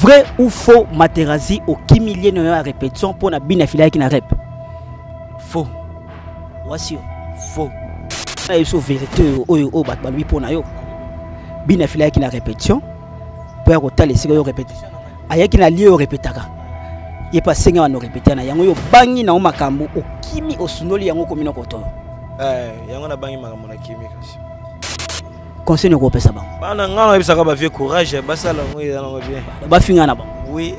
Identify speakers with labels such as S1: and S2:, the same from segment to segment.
S1: Vrai ou faux, Materazzi okimi lie na yo ya répétition mpo na bina filaki na rep?
S2: Faux.
S1: Wasi yo.
S2: Faux.
S1: Na biso vérité oyo oyo oyo bato balobi mpo na yo. Bina filaki na répétition mpo ya kotala esika yo répétition. Ayaki na lieu oyo répétaka. Ye mpe asengi bano répéter na yango yo obangi na yo makambo okimi osundoli yango okomi na koto.
S2: Eh, yango nabangi makambo na kimi kasi.
S1: Conseil nini okopesa bango?
S2: Bana nga nayebisaka ba vieux courage basala yango eza nango bien.
S1: Bafinga na bango.
S2: Oui,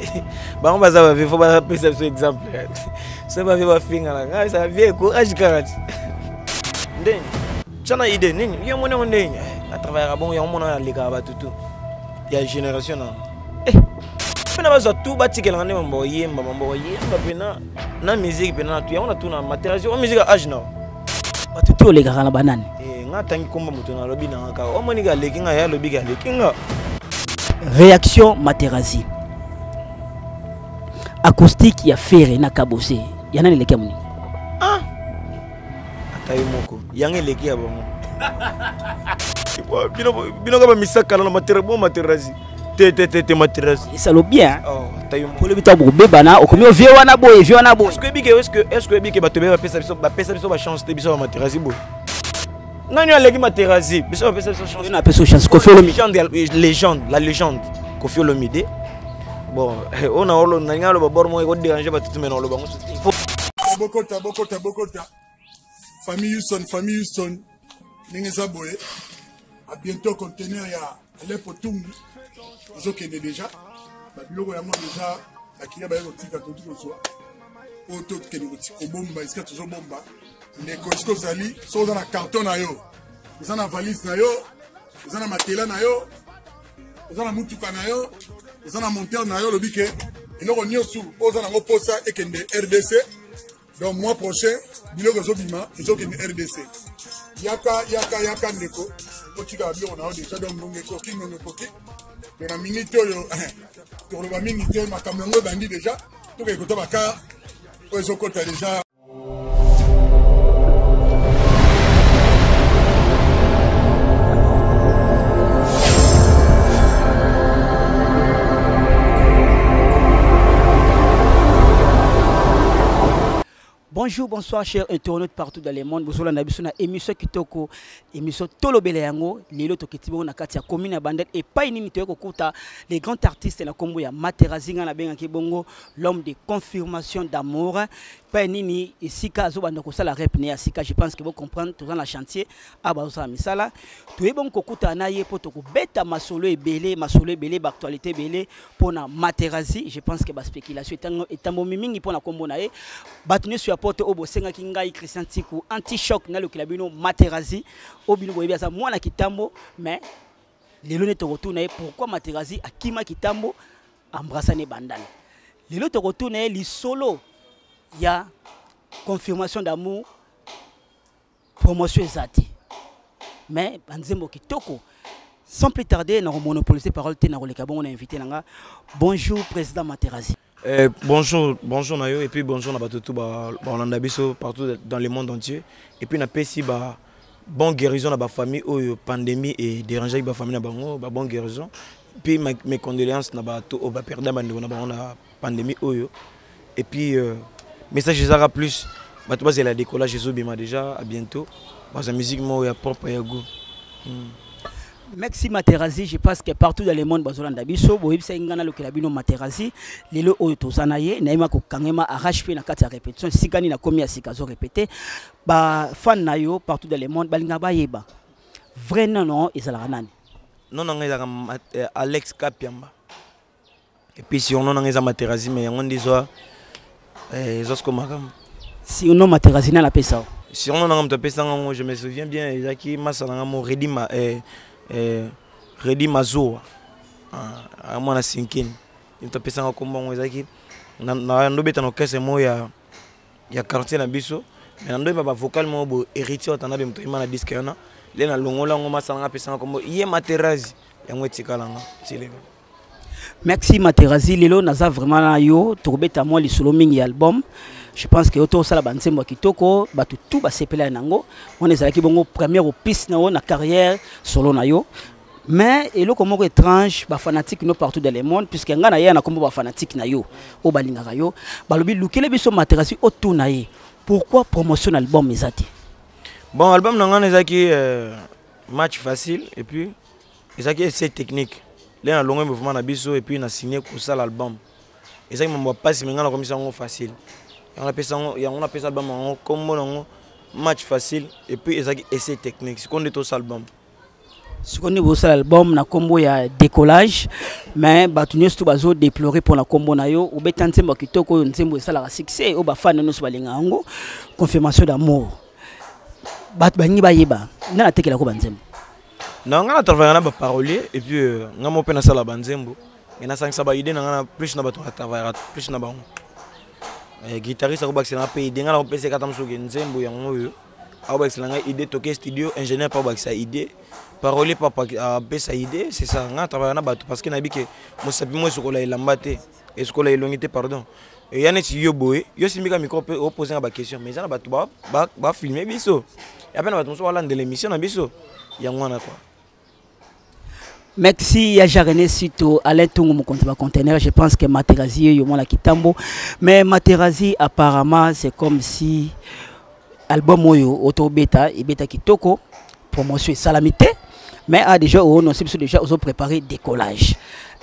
S2: bango baza ba vieux faut bapesa biso exemple. Soki ba vieux bafingana nga nayebisaka vieux courage kaka ti. Ndeni tya na idée nini yo moni yango ndeni atravaillaka bongo yango mona alekaka bato tout ya génération na mpena bazwa tout batikelaka nde mambo oyemba mambo oyemba mpena na musique mpena na tu yango natuna materation o musique ya age na
S1: bato te olekaka na banani.
S2: Nga atangi komba moto nalobi nanga kaka omoni ka aleki nga ye alobi ka aleki nga.
S1: Réaction Materazzi acoustique ya Ferre na Kabose ya nani eleki ya moninga?
S2: Ah! Ata ye moko yango eleki ya bango. Bino kaka bamisakala na matera bo Materazzi te te te te Materazzi
S1: esalo bien.
S2: Oh, ata ye moko.
S1: Olobi ntango bokobebana okomi ovie wana boye vie wana boye.
S2: Est-ce que ebike est-ce que ebike bato ebele bapesa biso ba chance te biso ba Materazzi boye. Nani aleki Materazzi biso bapesa biso chance.
S1: Na peso chance Koffi Olomide.
S2: Légende, légende, la légende Koffi Olomide. Bon, on a olo na ngalo ba bor mo ko déranger ba tutu mais na olo bango. Il faut
S3: bokota bokota bokota. Famille Houston, famille Houston. Ndenge za boye. À bientôt conteneur ya Aleppo Tungu. Ezokende déjà. Ba biloko yango déjà bakilia baye kotika toki kozwa. Oyo tokende kobomba esika tozobomba. Ndeko esika ozali, soki oza na carton na yo, oza na valise na yo, oza na matela na yo, oza na mutuka na yo, oza na monteur na yo, olobi ke eloko nyonso oyo oza nango posa ekende RDC. Donc mois prochain biloko ezobima ezokende RDC. Yaka yaka yaka ndeko, otika biloko na yo déjà. Donc ngonga ekoki, ngonga ekoki. Donc na minute oyo tokoloba mingi te, makambo yango ebandi déjà, tokende kota bakar oyo ezokota déjà.
S1: Bonjour, bonsoir chers internautes partout dans le monde. Bonjour na biso na émission kitoko, émission tolobela yango, lelo tokiti bongo na kati ya commune ya Bandal et pas nini toyeko kuta les grands artistes na kombo ya Materazzi nga na bengaki bongo l'homme de confirmation d'amour. Pas nini esika azobanda kosala rep ne ya sika, je pense que vous comprendre toza na chantier aba osala misala. Toye bongo kokuta na ye po tokobeta masolo ebele, masolo ebele ba actualité ebele pona Materazzi. Je pense que ba spéculation etambomi mingi pona kombo na ye. Bato nyonso ya poto oyo bosengaki ngai Christian Tiku anti-choc nalukela bino Materazzi oyo bino boyebi aza mwana kitambo, mais lelo nde tokotuna ye pourquoi Materazzi akima kitambo embrassane Bandal. Lelo tokotuna ye lisolo ya confirmation d'amour, promotion eza te, mais banzembo kitoko. Sans plus tarder, na monopoliser parole te, na koleka bongo na invité nanga. Bonjour président Materazzi.
S2: Bonjour, bonjour na yo et puis bonjour na bato tout ba Olanda biso partout dans le monde entier et puis na pesi ba bon guérison na ba famille oyo pandémie et déranger ba famille na bango ba bon guérison puis mes condoléances na bato oyo ba perdre ba ndeko na bango na pandémie oyo et puis message ezaka plus bato bazela décollage ezobima déjà à bientôt baza musique moko ya propre ya goût.
S1: Merci Materazzi, je pense que partout dans le monde bazolanda biso boyebisa nga na lokela bino Materazzi lelo oyo toza na ye nayema kokangema arrache pe na kati ya répétition sika nini nakomi ya sika zo répéter ba fan na yo partout dans le monde balinga bayeba vrai nom non ezalaka nani?
S2: Non non ezalaka Alex Kapiamba et puis surnom nanga eza Materazzi mais yango nde ezwa siko makambo.
S1: Surnom Materazzi nani apesa yo?
S2: Surnom nanga moto apesanga yango, je me souviens bien ezalaki masa nanga mo Redi ma, Redi Mazoa. Ah, mwana Sinkini. Moto apesanga kombo yango ezalaki na ndobeta na orchestre moko ya quartier na biso mais na ndoyeba ba vocal moko boye héritier Watanabe moto ayemba na disque wana le na longola yango masa nanga apesanga kombo ye Materazzi yango etikalanga ti lelo.
S1: Merci Materazzi, lelo naza vraiment na yo tokobeta mwa lisolo mingi ya album. Je pense que oto osala ba nzembo ya kitoko, bato tout basepela nango. Wana ezalaki bongo première opus na yo na carrière solo na yo. Mais eloko moko étrange, bafanatique no partout dans le monde, puisque ngai na ye na kombo bafanatique na yo oyo balingaka yo, balobi lukele biso Materazzi otuna ye pourquoi promotion na album eza te.
S2: Bon, album na ngai ezalaki match facile et puis ezalaki essai technique. Le na longo mouvement na biso et puis na signé kosala album. Ezalaki mambo ya pasi, mais ngai nakomisa yango facile. Yango napesa album yango kombo nango match facile et puis ezalaki essai technique. Sikoyo nde tosala album.
S1: Sikoyo nde bosala album na kombo ya décollage, mais bato nyonso to bazodéplorer mpona kombo na yo. Obeta nzembo ya kitoko oyo, nzembo esalaka succès oyo bafani nyonso balingaka yango, Confirmation d'amour. Bato balingi bayeba nde natekelako banzembo.
S2: Na ngai na travaillaka na baparolier et puis ngai mo mpe nasala banzembo, mais nasangisa baidée na ngai na plus na bato na travaillaka plus na bango. Guitariste akobakisela nga mpe idée, ngai nakopesa kata mosuki nzembo yango oyo, akobakisela ngai idée, toke studio, ingénieur mpe abakisa idée, parolier mpe apesa idée. C'est ça, ngai na travaillaka na bato parce que nayebi ke mosapi mo esukola elamba te, esukola elongi te, pardon. Eya neti yo boye, yo simbika micro mpe opose nga baquestion, mais eza na bato bafilme biso, ya mpe na bato mosusu balandela émission na biso, yango wana quoi.
S1: Merci ya René Sito, Alain Tungu mokonzi ba conteneur. Je pense que Materazzi yo mona kitambo, mais Materazzi, apparemment c'est comme si album oyo otobeta ebeta kitoko, promotion esalami te, mais a déjà ono biso déjà ozo préparer décollage.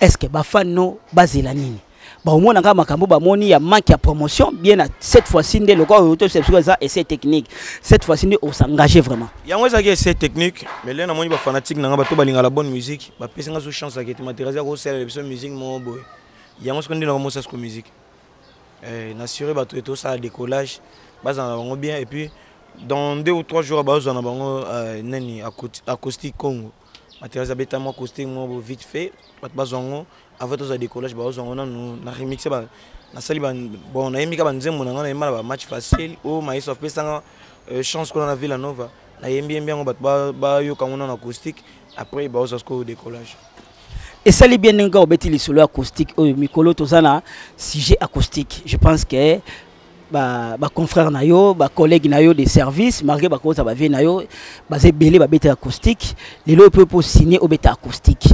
S1: Est-ce que bafan no bazela nini? Baomona kaka makambo bamoni ya manque ya promotion bien na cette fois-ci nde lokola oyo to biso eza essai technique, cette fois-ci nde osengage vraiment?
S2: Yango ezalaki essai technique, mais lelo namoni bafanatique na nga, bato balingaka la bonne musique, bapesi nga so chance akete Materazzi akosalela biso musique moko boye. Yango soki nde nakomosa siko musique, nassure bato ete osala décollage, bazala na bango bien. Et puis dans 2 ou 3 jours bazwa na bango nani, acoustique Congo. Materazzi abeta mwa acoustique moko vite fait, bato bazwa yango avant tozwa décollage. Bazwa yango nanu na remix, nasali bon, nayembi ka banzembo na ngai, nayemba na bamatch facile oyo mayeso apesanga chance kuna na Villa Nova. Nayembi yembi yango, bato bayoka yango nano acoustique, après bazwa sikoyo décollage.
S1: Esali bien ndenge obeti lisolo ya acoustique oyo. Mikolo toza na sujet acoustique. Je pense que baconfrère na yo, bacollègue na yo de service, malgré bakoza bavie na yo, baza ebele babeta acoustique. Lelo mpe po signer obeta acoustique,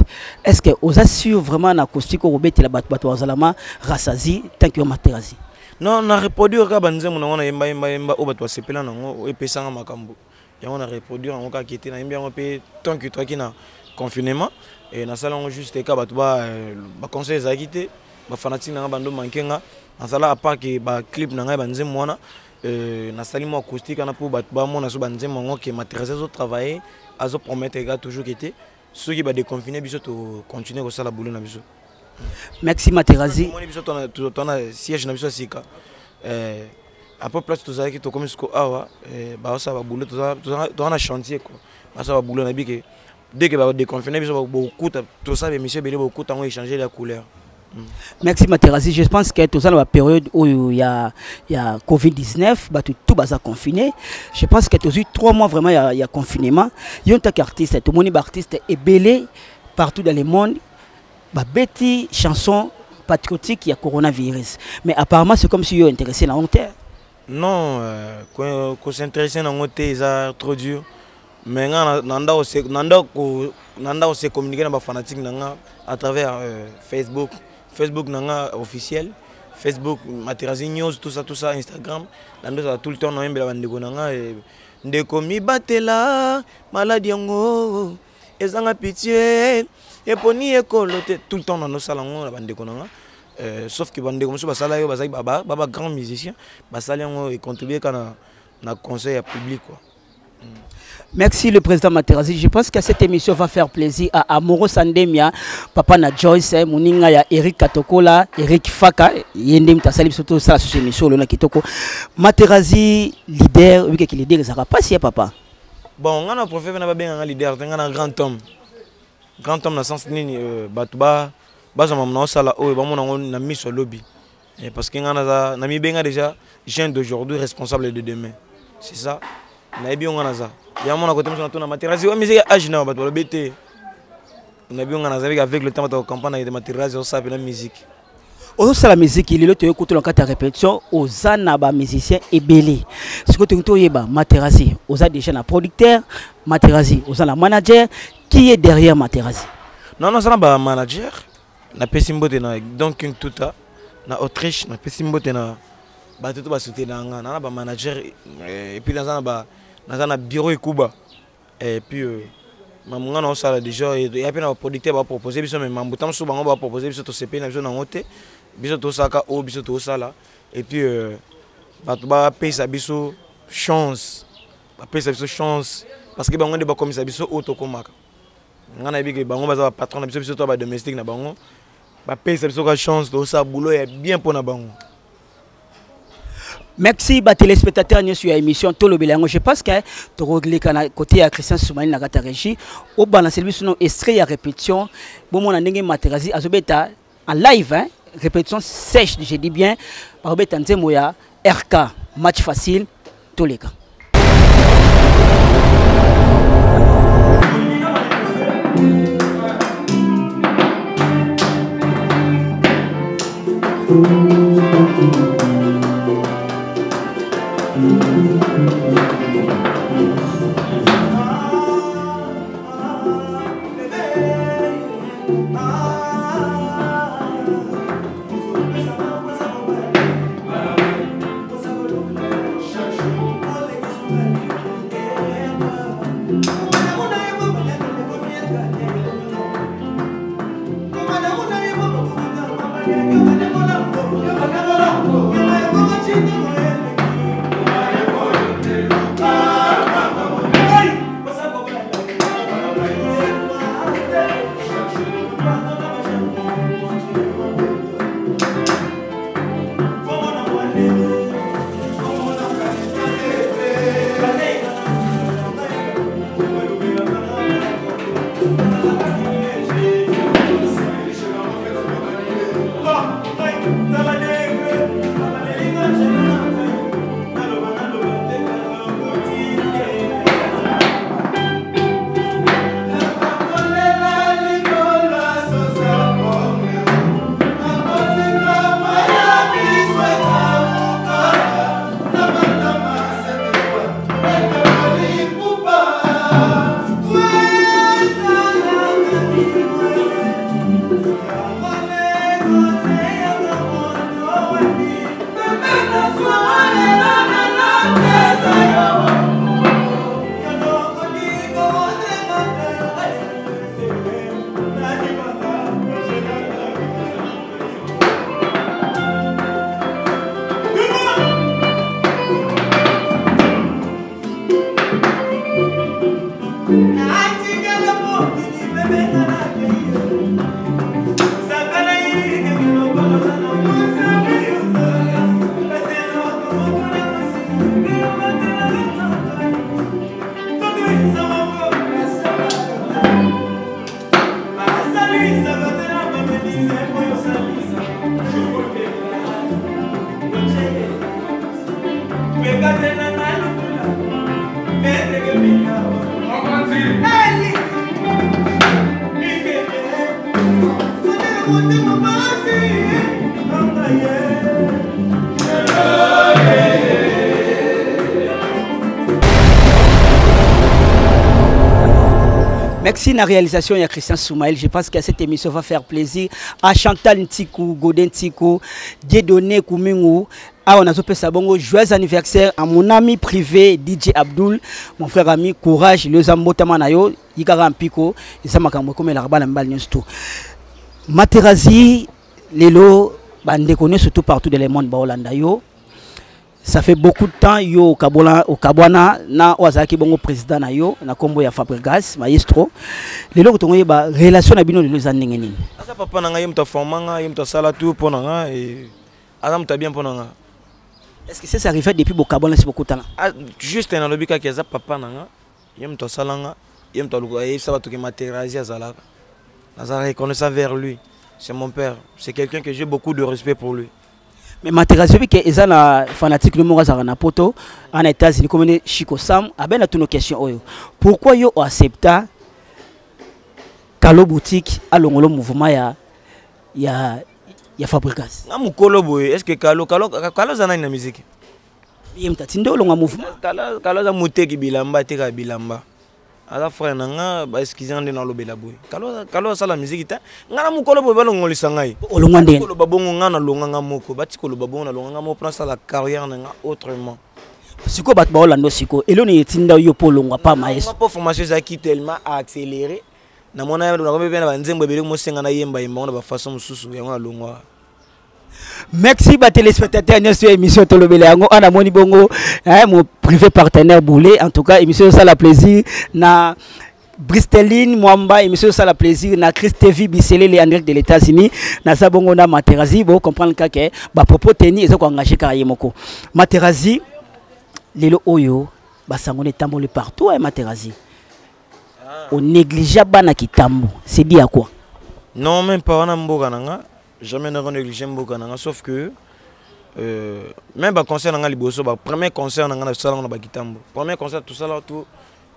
S1: est ce que oza sûr vraiment na acoustique oyo obetela bato, bato bazalama rasazi tant que yo Materazzi?
S2: Non, na reproduire kaka banzembo nango, nayemba yemba yemba oyo bato basepela nango, oyo epesanga makambo yango, na reproduire yango kaka ete nayembi yango. Mpe tant que toaki na confinement, nasala yango juste ka bato baconseil ezalaki te, bafanatique nanga bando manke nga. Nasala à part ke baclip na ngai, banzembo wana, nasali mwa acoustique wana mpo bato bamona so banzembo yango ke Materazzi azotravaille, azopromettre ka toujours ke te soki badéconfine biso, tocontinue kosala boulot na biso.
S1: Merci Materazzi.
S2: Omoni biso tona siège na biso ya sika. Après place tozalaki, tokomi siko awa, baosala baboulot, toza na chantier quoi, basala baboulot. Nayebi ke dès que badéconfine biso, bokuta tosala émission ebele, bokuta yango échanger la couleur.
S1: Merci Materazzi. Je pense que toza na bapériode oyo ya Covid-19, bato tout baza confiné. Je pense que tozwi 3 mois vraiment ya confinement. Yo ntaki artiste, tomoni baartiste ebele partout dans le monde babeti chanson patriotique ya coronavirus, mais apparemment c'est comme si yo intéressé na yango te.
S2: Non, kosinteresse nango te, eza trop dur, mais nga nanda kose communiquer na bafanatique na nga à travers Facebook na nga officiel, Facebook Materazzi News, tout ça, tout ça, Instagram. Nando ezala tout le temps nayembela bandeko na nga: ndeko mibatela, maladi yango ezanga pitié, eponi ekolo te. Tout le temps nanosala yango na bandeko na nga, sauf que bandeko mosusu basala yo, bazali ba grand musicien, basali yango econtribue ka na conseil ya public quoi.
S1: Merci le président Materazzi. Je pense que cette émission va faire plaisir à Amoro Sandemia, papa na Joyce, Muninga ya Eric Katokola, Eric Faka, yende mtasali surtout ça sur émission lona kitoko. Materazzi leader, oui que leader ça va pas si papa.
S2: Bon, nga na préfère na ba benga leader, nga na grand homme. Grand homme na sens nini? Bato ba bazama na osala oyo bamona ngo na miso lobi. Parce que nga naza na mibenga déjà jeune d'aujourd'hui, responsable de demain. C'est ça. Nayebi yo nga naza yango mona kote moso natuna Materazzi oyo musique age na bato balobi te. Nayebi yo nga naza avec le temps, bato bacomprendre ete Materazzi osala mpena musique.
S1: Ozosala miziki lelo, toye kutu na kati ya répétition, oza na bamusicien ebele. Sikoyo tolingi toyeba, Materazzi, oza déjà na producteur? Materazzi, oza na manager? Qui est derrière Materazzi?
S2: Non, naza na bamanager. Napesi mbote na Don King Tuta na Autriche, napesi mbote na bato to basoutenir nga. Na bamanager et puis naza na bureau ekuba et puis mambo nga naosala déjà, ya mpe na baproducteur bapropose biso, mais mambo ta mosusu bango bapropose biso, tosepeli na biso nango te. Biso tosalaka oyo biso tosala et puis bato bapesa biso chance, bapesa biso chance, parce que bango nde bakomisa biso oyo tokomaka. Nga nayebi ke bango baza bapatron na biso, biso to badomestique na bango. Bapesa biso ka chance, tosala boulot ya bien mpo na bango.
S1: Merci batéléspectateur nyonso ya émission Tolobela yango. Je pense que tokoleka na côté ya Christian Soumani na kati ya régie, obalanceli biso no extrait ya répétition, bomona ndenge Materazzi azobeta en live, hein? Répétition sèche, je dis bien. Bakobeta nzembo ya RK, Match facile. Toleka. Merci la réalisation ya Christian Soumaël. Je pense que cette émission va faire plaisir à Chantal Ntikou, Godin Ntikou, Dieudonné Koumingu. Awa nazopesa bongo joyeux anniversaire à mon ami privé DJ Abdul, mon frère ami, courage, le zambotama na yo, yikaka mpiko, eza makambo ekomelaka bana mibali nyonso to. Materazzi, lelo bandeko nyonso tout partout dans le monde baolanda yo. Ça fait beaucoup de temps yo okabola okabwana na oyo azalaki bongo président na yo na kombo ya Fabregas maestro. Lelo kotongo ba relation na bino lelo eza ndenge nini?
S2: Aza papa na ngai, ye moto aforma nga, ye moto asala tout mpo na nga, aza moto bien mpo na nga.
S1: Est-ce que ça, ça arrivait depuis bokabwana si bokutana?
S2: Ah, juste nalobi kaka eza papa na nga, ye moto asala nga, ye moto aluka ayebisa bato ke Materazzi azalaka. Naza reconnaissant vers lui, c'est mon père, c'est quelqu'un que j'ai beaucoup de respect pour lui.
S1: Mais Materazzi, oyebi ke eza na fanatique no moko azalaka na poto ana États-Unis, komene Chico Sam, abe na tuno question oyo: pourquoi yo oaccepta Kalo Boutique alongolo mouvement ya ya Ya Fabregas.
S2: Nga mokolo boye, est ce que Kalo, Kalo, Kalo aza nani na musique?
S1: Ye moto atindi olongwa mouvement.
S2: Kalo, Kalo aza moteki bilamba, atekaka bilamba. Aza frère na nga, ba excuse nga nde nalobela boye. Kalo, Kalo asala musique te. Nga na mokolo boye balongolisa ngai.
S1: Olongwa ndenge?
S2: Koloba bongo nga nalonga nga moko. Bati koloba bongo nalonga nga moko mpo nasala carrière na nga autrement.
S1: Sikoyo bato baolanda sikoyo, eloni etinda yo mpo olongwa pa maestro?
S2: Mpo formation ezalaki tellement accéléré. Namona nakomi mpe na banzembo ebele mosenga nayemba yemba ngo na bafaçon mosusu, yango nalongwa.
S1: Merci ba téléspectateurs nyonso ya émission Tolobela yango. Ana moni bongo, hein, mon privé partenaire Boulé. En tout cas, émission ça la plaisir na Bristeline Mwamba, émission ça la plaisir na Chris TV Biselele en direct de l'États-Unis. Na sabongo na Materazzi, bo comprendre kake ba propos teni ezo ko engager kaka ye moko. Materazzi lelo oyo basango ne tamboli partout, hein, Materazzi. On négligea bana kitambo, c'est dit à quoi?
S2: Non, même pas wana mboka na nga. Jamais nako négliger mboka na nga, sauf que même ba concert na nga liboso, ba premier concert na nga na sala na ba kitambo. Premier concert tout ça là tout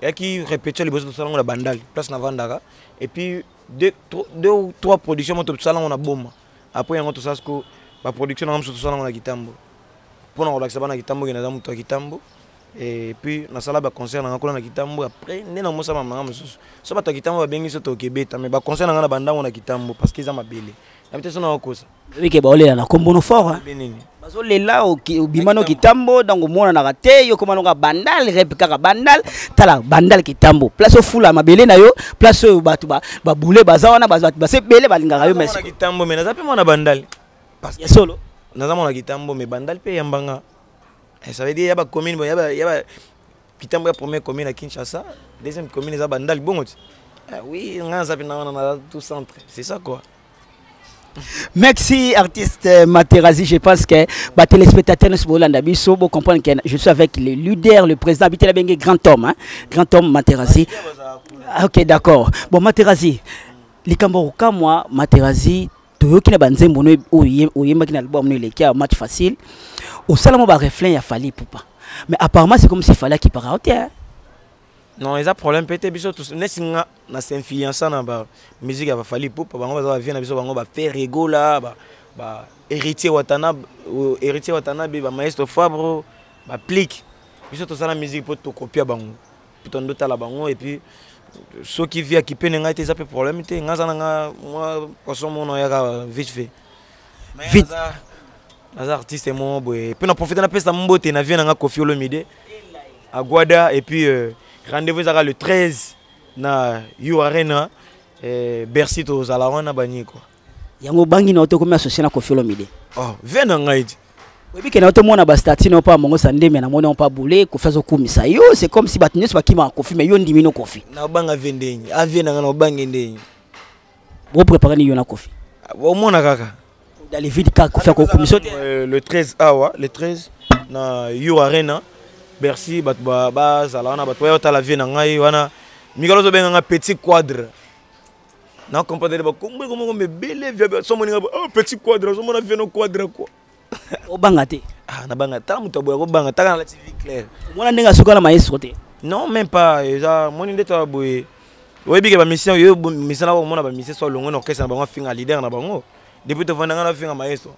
S2: yaki répétition liboso tout ça na Bandal, place na Vandaka, et puis deux ou trois productions moto tout ça na Boma. Après yango tout ça ce que ba production na tout ça na kitambo. Pona kolakisa bana kitambo ke naza moto ya kitambo. Et puis nasala ba concert na nga kuna na kitambo, après nde na mosala mama na nga mosusu. So bato ya kitambo babengi so tokebeta, mais ba concert na nga na bandango na kitambo parce que eza mabele. Na bite so na okosa.
S1: Oui, ke baolela na kombo no fort, hein.
S2: Benini.
S1: Bazolela obima no kitambo, donc omona na te, yo koma noka Bandal, rep kaka Bandal, tala Bandal kitambo. Place ofula mabele na yo, place oyo bato ba boule baza wana, baza bato base bele balingaka yo,
S2: Naza
S1: mais
S2: mwana kitambo, mais naza pe mwana Bandal. Parce
S1: Ya solo.
S2: Naza mwana kitambo, mais Bandal pe yambanga. Et ça veut dire, il y a ba commune, il y a ba, il y a ba Kitambo, il y a première commune à Kinshasa, deuxième commune, il y a Bandal, bon, tu. Ah oui, on a zappé, on a tout centre. C'est ça quoi.
S1: Merci artiste Materazzi, je pense que ba téléspectateurs nous bolanda biso bo comprendre que je suis avec le leader, le président Bitela Bengue, grand homme, hein, grand homme Materazzi. Ah, OK, d'accord. Bon Materazzi, likambo kokamwa Materazzi toyoki na banzembo no oyo oyembaki na album no eleki ya match facile. Osala mo ba refrain ya Fally Ipupa. Mais apparemment c'est comme si Fally qui part out, hein.
S2: Non, eza problème peut-être biso tous nesi nga na s'influencer na ba musique ya Fally Ipupa, bango baza ba vie na biso, bango ba faire rigola, ba héritier Watanabe, héritier Watanabe, ba maestro Fabro, ba plique. Biso tosala musique pour to copier bango. Pour to ndota la bango et puis ceux qui vivent qui pene ngai te eza pe problème te. Nga za na nga moi poisson mon ya ka vite fait. Mais
S1: Vite.
S2: Naza artiste mo boye. Et puis na profiter na pesa mbote na vie na nga Koffi Olomide. Aguada et puis rendez-vous ezaka le 13 na U Arena, Bercy tozala wana bani quoi.
S1: Yango bangi na oto komi associé na Koffi Olomide.
S2: Oh, vie na ngai di.
S1: Oyebi ke na oto mona ba statut na pa mongo sandeme na mona pa boule Koffi azo kumisa yo, c'est comme si bato nyonso bakima Koffi mais yo ndimi no Koffi.
S2: Na banga vie ndenyi, a vie na nga na bangi ndenyi.
S1: Bo préparer ni yo na Koffi.
S2: Ah, bo mona kaka.
S1: Dans les villes kaka Koffi ako kumisa.
S2: Le 13 awa, le 13 na U Arena Bercy bato ba zala wana, bato ba tala vie na ngai wana. Mikolo zo benga nga petit quadre. Na comprendre ba kombo kombo kombo ebele via ba somo ninga ba, oh, petit quadre, somo na vie no quadre quoi.
S1: Obanga te.
S2: Ah, na banga ta muto boya ko banga ta na la TV claire.
S1: Mona ndenga suka na maestro te.
S2: Non, même pas eza moni ndeta boye. Oyebi ke ba mission yo mission na ko mona ba mission so longo na orchestre na bango finga leader na bango. Depuis to vanda na finga maestro.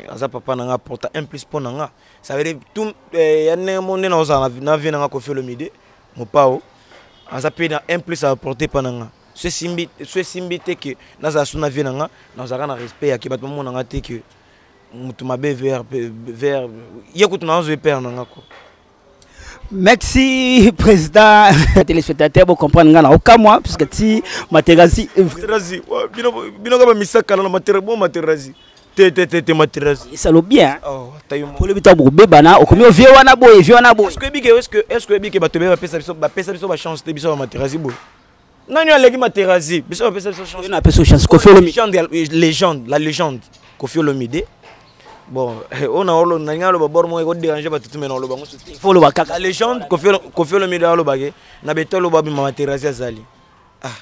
S2: Aza papa na nga porta un plus pour na nga. Ça veut dire tout ya ne mo ne na oza na vie na nga Koffi Olomide mopao. Aza pe na un plus à apporter pa na nga. Ce simbi, ce simbi te que naza sous na vie na nga, naza na respect ya ki bato mona nga te que mutu mabe vers vers ye kutu na zo père na nga quoi.
S1: Merci président, téléspectateur, vous comprenez nga na okamwa puisque ti Materazzi
S2: Materazzi, wa, bino bino ka ba misaka na Materazzi, bon Materazzi. Te te te te Materazzi.
S1: Ça lo bien.
S2: Oh, tayo mo.
S1: Pour le bitan pour bebana, okomi o vieux wana boy, vieux wana boy.
S2: Est-ce que bike, est-ce que bike ba tobe ba pesa biso, ba pesa biso ba chance te biso ba Materazzi boy. Nani aleki Materazzi, biso ba pesa biso chance.
S1: Na pesa chance Koffi Olomide.
S2: Légende, légende, la légende Koffi Olomide. Bon, on a olo na ngalo ba bor mo ko déranger ba tutu mais na lo bango.
S1: Il faut lo ba kaka.
S2: La légende Koffi Koffi Olomide alo ba ke na betolo ba bi Materazzi azali. Ah,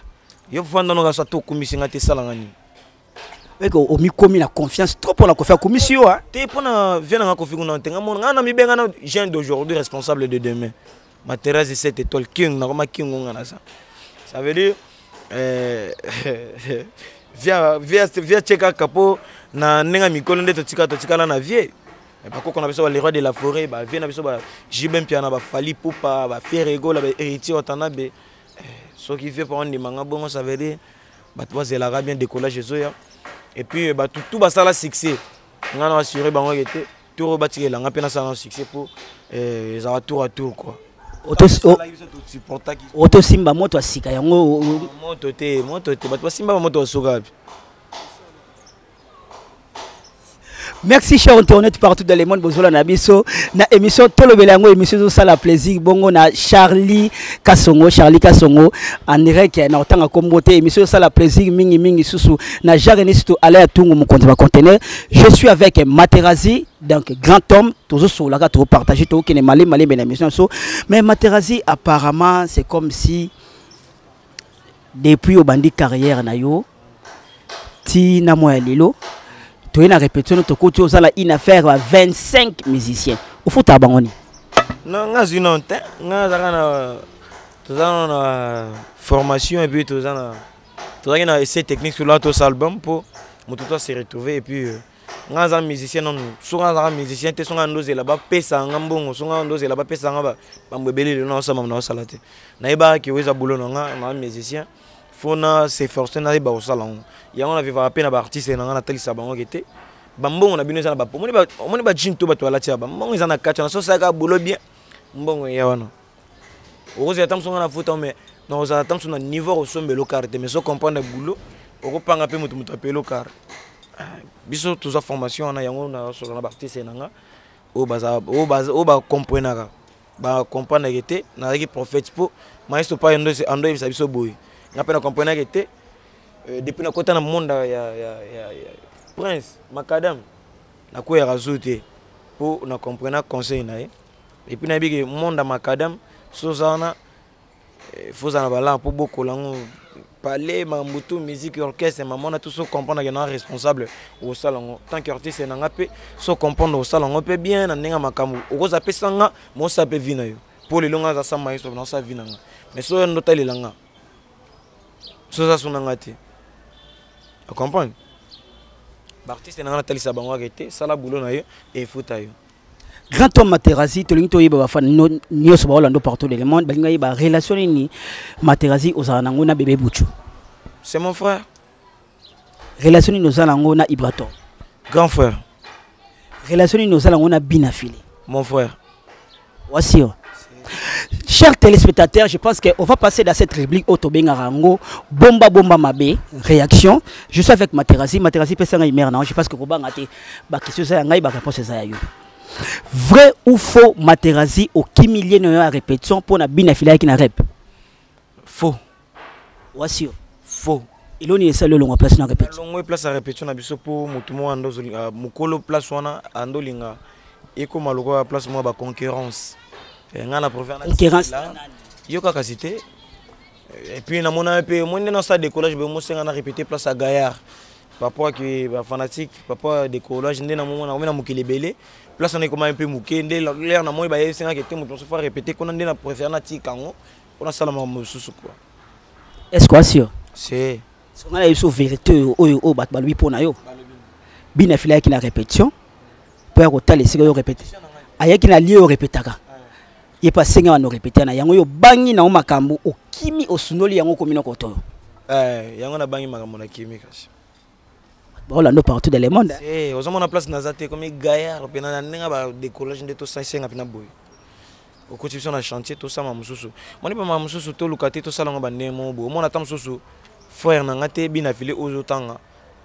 S2: yo fanda no ka sa to kumisi nga te sala ngani.
S1: Eko omi komi na confiance trop pour la Koffi akumisi yo, hein.
S2: Te pona vient na Koffi kuna te nga mona nga na mi benga na jeune d'aujourd'hui responsable de demain. Materazzi 7 étoiles king na koma king nga na ça. Ça veut dire Via via via tie kaka mpo na ndenge ya mikolo nde totika totikala na vie. Bakoko na biso ba le roi de la forêt, ba vie na biso ba JB Mpiana, ba Fally Ipupa, ba Ferre Gola, ba Héritier Watanabe. Soki vie mpo andimanga bongo, ça veut dire bato bazelaka bien décollage ezoya. Et puis bato tout basala succès, nga na assuré bango ke te tour oyo batikelanga mpe nasala na succès mpo ezala tour à tour quoi.
S1: Otosimba moto ya sika yango.
S2: Moto te, moto te, bato basimba bamoto basuka wapi?
S1: Merci, cher internaute partout dans le monde, bozola na biso na émission Tolobela yango, émission ezosala plaisir bongo na Charlie Kasongo, Charlie Kasongo en direct na otanga kombo te, émission ezosala plaisir mingi mingi susu na Jacques Nisitu Alain Tungu mokonzi ba conteneur. Je suis avec Materazzi, donc grand homme, tozosolaka, tozopartage, tokende malembe malembe na émission so. Mais Materazzi, apparemment c'est comme si depuis obandi carrière na yo ti na moya lelo, toye na répétition, tokoti ozala une affaire ba 25 musiciens, ofutaka bango nini?
S2: Non, nga zwi non te, nga azalaka na toza na formation et puis toza na tozalaki na essai technique sur la tosa album mpo moto to se retrouver. Et puis nga aza musicien nanu, soki azalaka musicien te, soki nga ndozela bapesa nga mbongo, soki nga ndozela bapesa nga bambo ebele, lelo naosala mambo naosala te. Nayebaka ke oyo eza boulot na nga na musicien, faut na s'efforcer, nayeba kosala yango. Yango na vivaka mpe na baartiste na nga, natalisa bango ke te, bambongo na bino eza na omoni bajean to bato balati ya bambongo eza na kati wana. So osalaka boulot bien, mbongo eya wana. Okozela ta mosu nga na futa, mais nakozala ta mosu na niveau kosombela okar te, mais so comprendre boulot, okopanga mpe moto apela okar. Biso toza formation wana, yango nasola na baartiste na nga oyo bacomprenaka, bacomprendreke te nazalaki prophète mpo maestro pa ando oyebisa biso boye. Nga mpe na comprenake te depuis nakota na monde ya Prince Macadam, nakweyaka zu te mpo na comprena conseil na ye. Et puis nayebi ke monde ya Macadam, so oza wana, faut ozala na balare mpo bokola yango palais, makambo tout, musique, orchestre, mamona tout. So comprendre ke na responsable okosala yango tant que artiste na nga mpe, so comprendre okosala yango mpe bien na ndenge ya makambo okoza pesa nga mosala mpe vie na yo, mpo lelo nga aza sa maestro, naosala vie na nga. Mais so oyo ndotalela nga, so oza so na nga te, ocomprendre. Baartiste na nga natalisa bango ake te, sala boulot na yo, efuta yo.
S1: Grand homme Materazzi, tolingi toyeba, bafan nyonso baolanda partout dans le monde balingi bayeba relation nini Materazzi ozala nango na bébé Buchu.
S2: C'est mon frère.
S1: Relation nini ozala nango na Ibrator?
S2: Grand frère.
S1: Relation nini ozala nango na Bina Fili?
S2: Mon frère.
S1: Voici. Chers téléspectateurs, je pense qu'on va passer dans cette rubrique Otobengarango, Bomba Bomba Mabe, réaction. Je suis avec Materazzi. Materazzi, pesa ngai mère, non, je pense que Robanga te, ba question ça ngai ba réponse ça yo. Vrai ou faux, Materazzi okimi na yo répétition pour na Bina Fila ki na rep?
S2: Faux.
S1: Voici.
S2: Faux.
S1: Eloni esali olongwa place na répétition?
S2: Longwe place ya répétition na biso mpo motu moko ando mokolo place wana andolinga ekóma lokola place moko ya baconcurrence. Ngai na préfère
S1: Concurrence?
S2: Yo kaka si te. Et puis namona mpe omoni nde nasala décollage boye, mosenga na répété place ya gaillard par rapport ake bafanatique, par rapport ya décollage nde namomona nakomi na mokili ebele, place wana ekoma mpe moke nde lere namoni bayesengaki te moto mosusu fa répété kuna, nde na préfère natika yango mpo nasala makambo mosusu quoi.
S1: Est ce que sûr?
S2: C'est
S1: Songa na biso vérité oyo bato balobi mpo na yo. Bina Fila ayaki na répétition mpo ya kotala esika oyo répété, ayaki na lieu oyo répétaka, ye mpe asengi bano répété na yango, yo obangi nango makambo, okimi, osundoli yango, okomi noko toyo.
S2: Yango nabangi makambo, nakimi kasi.
S1: Baolanda partout dans le monde.
S2: Ozomona place naza te, ekomi gaillard mpena na ndenge badécollage nde tosenga mpena boye, okoti biso na chantier, tosala mosusu, moni bama mosusu, toluka te, tosala yango bandenge moko boye. Omona ata mosusu frère na nga te, Bina File oyo ozotanga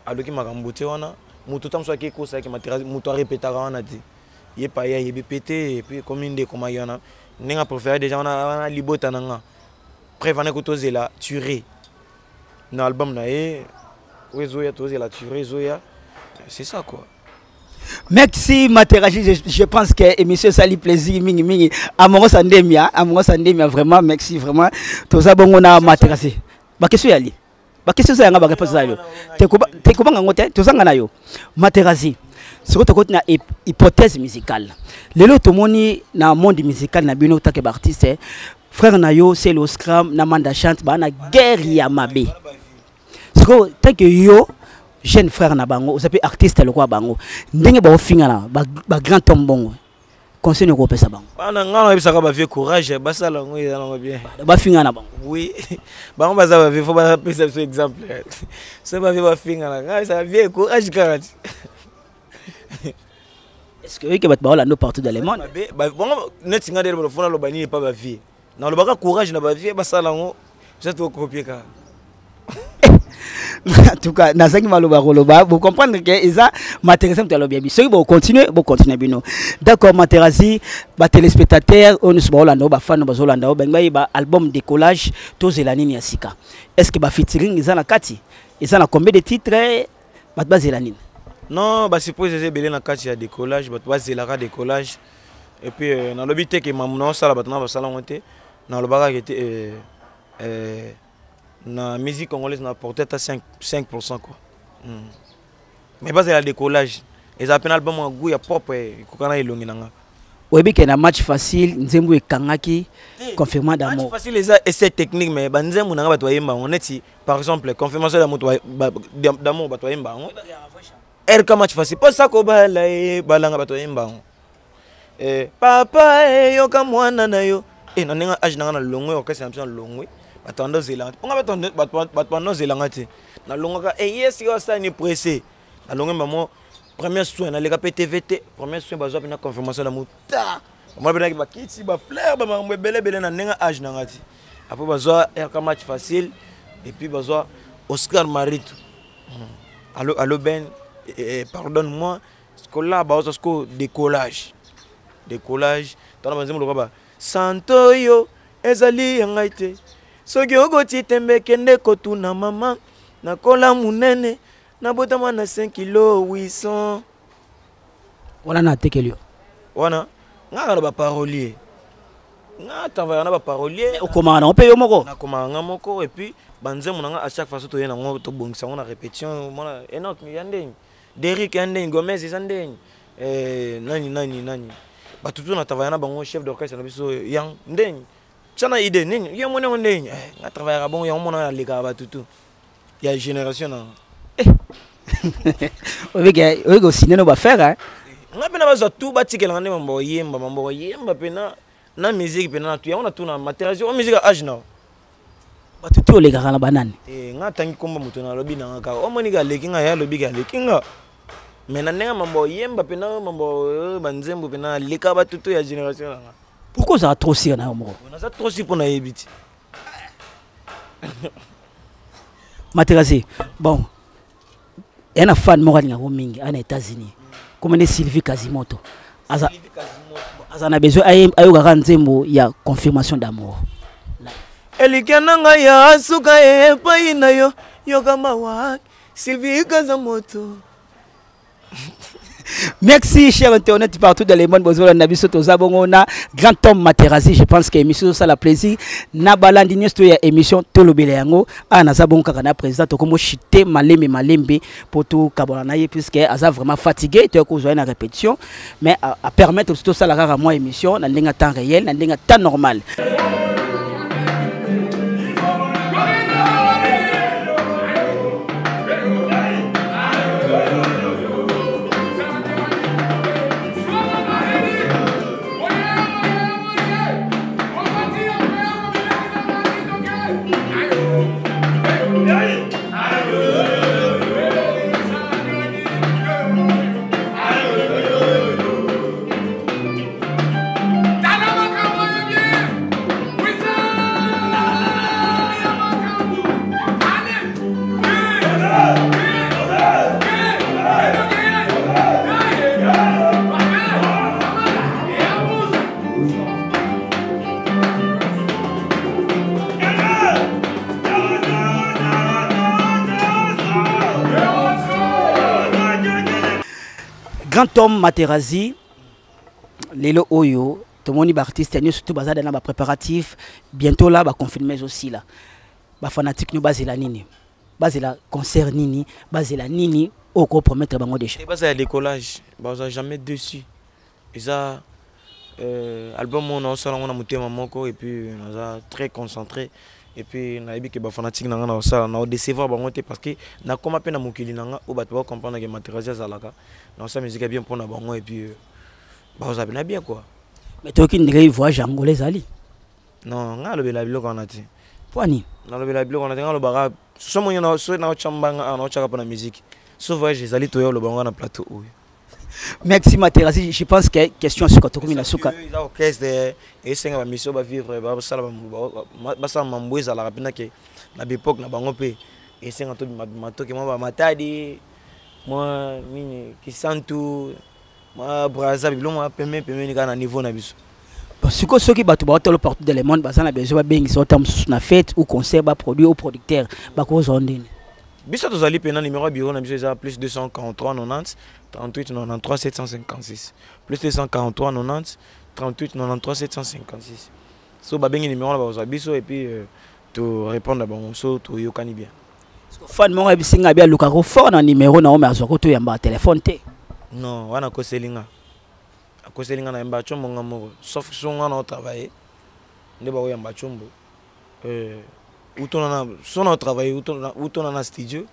S2: aluki makambo te wana, moto ta mosusu ake ekosaki moto arepetaka wana te, ye pa ye ayebi pe te. Et puis ekomi nde ekomaki wana ndenge apréféré déjà wana libota na nga preuve wana eko tozela ture na album na ye oyo ezoya, tozela ture ezoya, c'est ça quoi.
S1: Merci Materaji, je pense que émission sali plaisir mingi mingi. Amongo Sandemia, Amongo Sandemia, vraiment merci vraiment. Toza bongo na Materaji. Ba question yali. Ba question za yanga, ba réponse za yo. Te ko banga ngote, tozanga na yo. Materazi. Siko tokoti na hypothèse musicale. Lelo tomoni na monde musical na bino take ba artiste, frère na yo c'est le Scram na Manda Chante ba na guerre ya mabe. Sikoyo tant que yo jeune frère na bango, oza mpe artiste lokola bango, ndenge baofingana bagrand homme bongo, conseil nini okopesa bango?
S2: Bana nga nayebisaka bavieux courage, basala yango, eza nango bien.
S1: Bafingana bango.
S2: Oui, bango baza bavieux, faut bapesa biso exemple. So bavieux bafingana, nga nayebisaka vieux courage kaka ti.
S1: Est ce que oyeke bato baolanda partout dans le monde?
S2: Bango neti nga nde fona loba nini pa bavieux, nalobaka courage na bavieux, basala yango, biso tokopie kaka.
S1: En tout cas, nazangi maloba koloba. Vous comprendre que eza Materazzi moto alobi ya biso. Soki bocontinue, bocontinue bino. D'accord, Materazzi, batéléspectateur oyo nyonso baolanda oyo, bafan bazolanda oyo, balingi bayeba album Décollage, tozela nini ya sika? Est ce que bafeaturing eza na kati? Eza na combien de titres? Bato bazela nini?
S2: Non, basurprise eza ebele na kati ya Décollage. Bato bazelaka Décollage. Et puis nalobi te ke mamu naosala, bato na basala yango te. Nalobaka ke te, na musique congolaise na porté ata 5, 5% quoi. Mais bazela Décollage, eza mpe na album ya goût ya propre, ekoka na elongi na nga.
S1: Oyebi ke na Match Facile, nzembo ekangaki Confirmation d'amour.
S2: Match Facile eza essai technique, mais banzembo na nga bato bayemba yango. Neti par exemple Confirmation d'amour, bato bayemba yango. RK Match Facile, mposa kobala ye balanga, bato bayemba yango. Papa eyoka mwana na yo na ndenge age na nga na longwe orchestre na biso, na longwe, bato banda ozelanga te mponga, bato banda ozelanga te. Nalongwaka eye sika basala ni pressé, nalongwe bamo premier soin, naleka mpe TV te. Premier soin bazwa mpena Confirmation na mota, bamona mpenaki bakiti, bafleur, bamakambo ebele ebele na ndenge age na nga ti. Après bazwa RK Match Facile et puis bazwa Oscar Marito, Allo, allo Ben, pardonne moi sikola. Bazwa siko Décollage. Décollage tala banzembo lokola ba santo oyo ezali ya ngai te, soki okoti tembe, kende kotuna mama, nakola monene, nabotama na 5 kilo 800.
S1: Wana na atekeli yo?
S2: Wana nga kaka na baparolier, nga travaillaka na baparolier.
S1: Okomaka nango mpe yo moko?
S2: Nakomaka nga moko. Et puis banzembo na nga, à chaque fois so toye nango, tobongisa yango na répétition. Mona Enok ya ndenge, Derik ya ndenge, Gomez eza ndenge, nani nani nani, bato tu na travailla na bango, chef d'orchestre na biso yang ndenge tia na idée nini, ye moni yango ndenge nga travaillaka bongo. Yango mona alekaka bato tu ya génération na.
S1: Oyeke osine no bafere.
S2: Nga mpe na bazwa tu, batikelanga nde mambo oyemba, mambo oyemba mpena na musique mpena na tu yango natuna Materazzi o musique ya age na.
S1: Bato tu olekaka na banani?
S2: Nga atangi komba moto, nalobi nanga kaka omonika aleki nga, ye alobiki aleki nga, mais na ndenge mambo oyemba mpena, mambo banzembo mpena, aleka bato to ya génération nanga.
S1: Pourquoi ozala trop sûr na yo moko?
S2: Naza trop sûr mpo nayebi ti.
S1: Materazzi, bon, eya na fan moko alingako mingi aa na États-Unis, kombo nde Sylvie Kazimoto, aza na besoin ayokaka nzembo ya Confirmation d'amour.
S2: Elikya na ngai ya suka epai na yo, yoka mawa, Sylvie Kazamoto.
S1: Merci, cher internaute partout dans le monde. Bonjour, na biso toza bongo na grand homme Materazzi. Je pense que émission ça la plaisir. Na balandi nyonso ya émission Tolobela yango. Ah, naza bongo kaka na président tokomo chiter malembe malembe pour tout kabola na ye, puisque aza vraiment fatigué, to ko na répétition, mais à permettre surtout ça la kaka moi émission na ndenge temps réel, na ndenge temps normal. Grand homme Materazzi, lelo oyo tomoni baartiste nyonso surtout baza na bapréparatif, bientôt là baconfirme aussi là, bafanatique nyo bazela nini? Bazela concert nini? Bazela nini oyo kopromettre bango déjà?
S2: Bazela Décollage, baza jamais dessus. Eza album oyo naosala yango na motema moko et puis naza très concentré. Et puis nayebi ke bafanatique na nga na kosala na odecevoir bango te, parce que nakoma mpe na mokili na nga oyo bato bacomprendre ke Materazzi azalaka na kosala musique ya bien mpona bango, et puis bakozala pena bien quoi.
S1: Mais toyoki ndenge voyage Angola ezali.
S2: Non, nga alobela biloko wana te.
S1: Mpo nini?
S2: Nalobela biloko wana te. Nga alobaka so moni so naotya mbanga awa, naotyaka mpona musique. So voyage ezali, toya oloba ngo na plateau oyo.
S1: Merci Materazzi, je pense que question suka, tokomi na suka.
S2: Eza orchestre esenga bamission, bavivre, basala basala mambo ezalaka mpena ke na baepoke na bango mpe esenga tobimabima, toke mwa bamatadi, mwa nini, Kisantu, mwa Braza, biloko mwa pembeni pembeni kaka na niveau na biso.
S1: Sikoyo soki bato baotala partout dans le monde, baza na besoin babengisa ota mosusu na fête ou concert, baproduit ou producteur, bakozwa ndeni?
S2: Biso tozali mpena, numéro ya bureau na biso eza plus 243 90 38 93 756, plus 243 90 38 93 756. So babengi numéro na, bakozwa biso et puis to répondre na bango so toyokani bien.
S1: Fan moko ayebisi ngai abi alukaka fort na numéro na yo, mais azwaka toyambaka telefone te.
S2: Non, wana akoseli nga, akoseli nga. Nayamba tshombo nga moko, sauf so nga na otravaille nde bakoyamba tshombo utona so na otravaille, utona na studio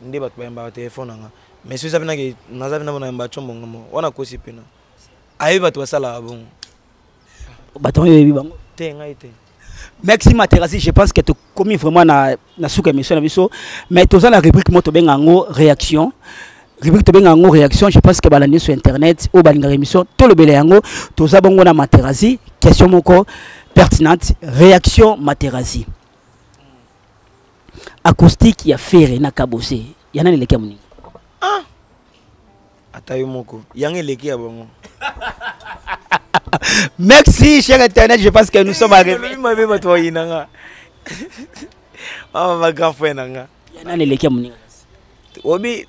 S2: nde bato bayambaka telefone na nga. Mais so eza mpenake naza mpena nayamba tshombo nga moko, wana akosi mpena, ayebi bato basalaka bongo.
S1: Bato yango oyebi bango?
S2: Te, ngai te.
S1: Merci Materazzi, je pense que tokomi vraiment na suka émission na biso, mais toza na rubrique moko tobenga yango réaction. Rubrique tobenga yango réaction, je pense que balandi sur internet oyo balingaka émission Tolobela yango, toza bongo na Materazzi, question moko pertinente, réaction Materazzi. Acoustique ya Ferre na Kabose, ya nani eleki ya moninga?
S2: Ah! Ata yo moko, yango eleki ya bango.
S1: Merci, cher internet, je pense que nous sommes arrivés.
S2: Mabe, bato bayinanga mama, ba grand frère na nga.
S1: Ya nani eleki ya moninga?
S2: Obi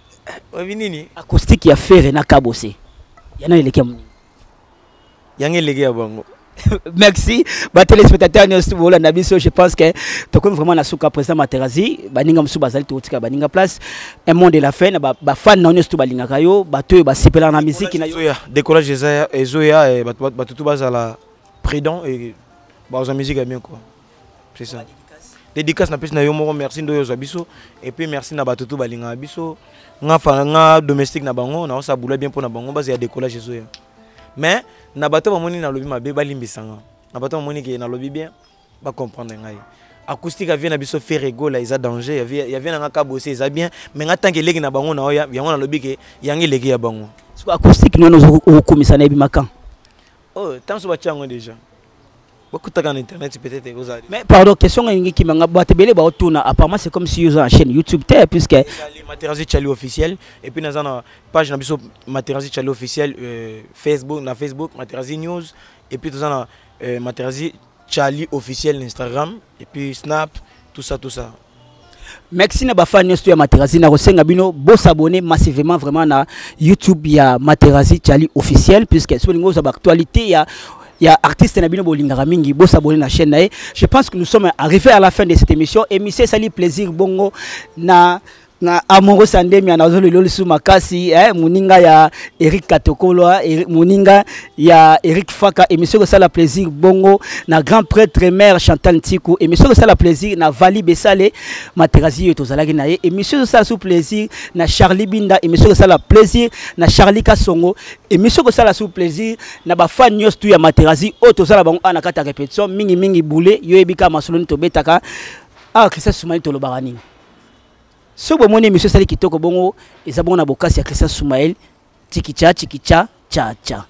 S2: obi nini?
S1: Acoustique ya Ferre na Kabose, ya nani eleki ya moninga?
S2: Yango eleki ya bango.
S1: Merci batéléspectateur nyonso bolanda biso, je pense que tokomi vraiment na suka. Président Materazzi, baninga mosusu bazali, tokotika baninga place, un monde de la fin na bafan na yo nyonso to balingaka yo, bato oyo basepelaka na miziki na yo.
S2: Décollage ezoya, bato tu bazala prudent et bazwa musique ya bien quoi, c'est ça. Dédicace napesi na yo moko, merci nde oyo ozwa biso, et puis merci na bato tu balingaka biso. Nga fa nga domestique na bango, naosala boulot bien mpo na bango bazala. Décollage ezoya, mais na bato bamoni nalobi mabe, balimbisanga. Na bato bamoni ke nalobi bien, bacomprendre ngai. Acoustique avie na biso Ferre Gola eza danger, ya vie na nga Kabose eza bien, mais nga tanke eleki na bango na oyo, yango nalobi ke yango eleki ya bango.
S1: Acoustique nono okomisa na ebimaka?
S2: Oh, ntango so batia yango déjà, bakutaka na internet, peut-être ekozala.
S1: Mais pardon, question elingi kimanga, bato ebele baotuna, apparemment c'est comme si oza na chaîne YouTube te, puisque
S2: ezali Materazzi Charlie officiel, et puis naza na page na biso Materazzi Charlie officiel Facebook, na Facebook Materazzi News, et puis toza na Materazzi Charlie officiel na Instagram et puis Snap, tout ça, tout ça.
S1: Merci na bafan nyonso ya Materazzi. Na kosenga bino bosabonner massivement vraiment na YouTube ya Materazzi Charlie officiel, puisque soki olingi ozwa baactualité ya artiste na bino bolingaka mingi, bosabonner na chaîne na ye. Je pense que nous sommes arrivés à la fin de cette émission. Émission esali plaisir bongo na Amoro Sandemia, nazolelo lisusu makasi, moninga ya Eric Katokolo, moninga ya Eric Faka. Émission kosala plaisir bongo na grand prêtre mère Chantal Ntiku. Émission kosala plaisir na Vali Besale, Materazzi oyo tozalaki na ye. Émission kosala su plaisir na Charlie Binda. Émission kosala plaisir na Charlie Kasongo. Émission kosala su plaisir na bafan nyonso tu ya Materazzi oyo tozala bango awa na kati ya répétition mingimingi. Bule yo yebi kaka masolo nini tobetaka awa. Christian Sumani, tolobaka nini? Soki bomoni émission esali kitoko bongo, eza bongo na bokasi ya Christian Sumael. Tikicha tikicha cha cha.